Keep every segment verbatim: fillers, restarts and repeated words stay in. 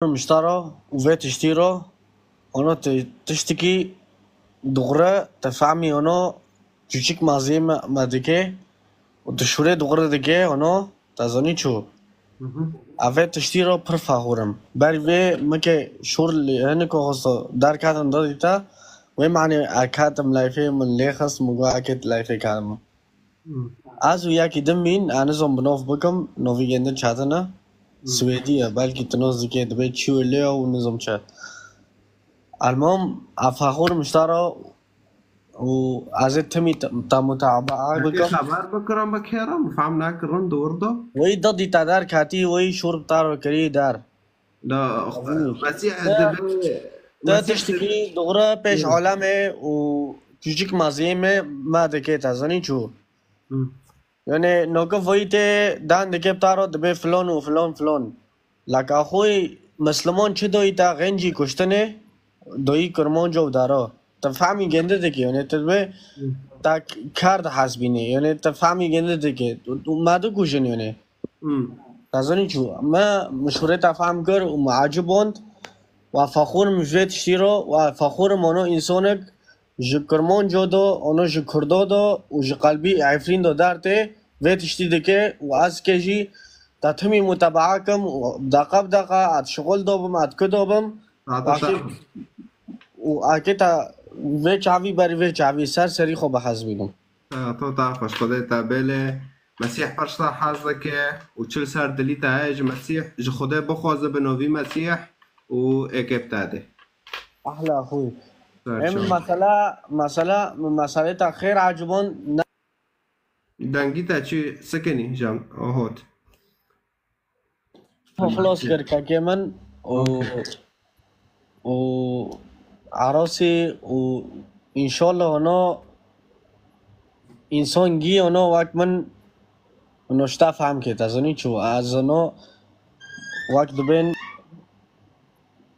Miştara û vê tiştî ra, ono te tiştikî dixure, te fehmî, ono çûçik maziyê me, me dike û tu şûrê dixure dike, ono te zanî çû. Hı hı. Evê tiştî ra pir fexûr im. Ber vê mike şûr li hinik xwesta derketin dadî te, wê manê e ketim leyfê min lê xist, min got eke leyfê ketim. Hmm. Ez û yekî din bîn, ez nizom bi nov bikim, novî gêndin çetin e. Hmm. Swêdî ye, belkî tu noz dikê, dibê çi wê lê û nizom çi. Elmam, ez fexûr miştara û ez ê timî te, te mutabaa bikim. Xeber bikirin bi kêra, min fehm nekirin di wir de. Wî dadî te der ketî, wî şûr bi te re kirî der. Da, Mesîh Te, dibê te Mesîh tiştekî dibê dixure pêş Hı. alemê û çûçik maziyê me, me dike, te zanî çû. Hı. Yani noke voyî te dan dike bi te re dibê filon û filon filon. Laka xwî Misliman çi doyî te xencî kuştinê, doyî Kurmanca û dara. Te fehmî gêndi dike, yani te dibê Hı. te kar dihesbînê, yani te fehmî gêndi dike. Û, û me dikujin yani. Hmm. Te zanî çû, me mişûrê te fehm kir û me eciband. Wa fexûr im ji vê tiştî re, wa fexûr im ono însanek ji Kurmanco do, ono ji Kurdo do û ji qelbî Efrîn do dertê vê tiştî dike û ez ke jî te timî mutebaa kim û deqa bi deqa ez şixul do bim, ez ku do bim. Ata Wa te kê-, û eke te vê çavî berî vê çavî ser serî xwe bihesbînim. Ata te xweş, Xwedê te bêle. Mesîh pir ji te hez dike û çi li ser dilî te heye ji Mesîh, ji Xwedê bixwaze bi novî Mesîh û êkê bi te de. Ehla xwî. Ser Em çav. Mesela, mesela, min meselê te xêr eciband ne Dengî te çi sikinî jan, ohot. Xwe xilas kir kekê min û, Okey. û Erasî û înşallah ono însan gî ono wek min ono ji te fehm kê, te zanî çû, ez ono wek dibên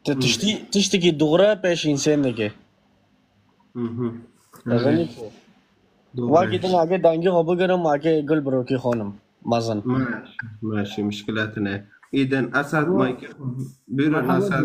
te Hı. tiştî, tiştekî dixure pêş însan dike. Hı hı. Te zanî Evet. çû. Doğru. Wekî din eke dengî xwe bigirim, eke gul birokî xanim. Mezin. Maşî, maşî, muşkilet ne. Îdin Esad Ama mayke. Buyurun Muhammed Esad.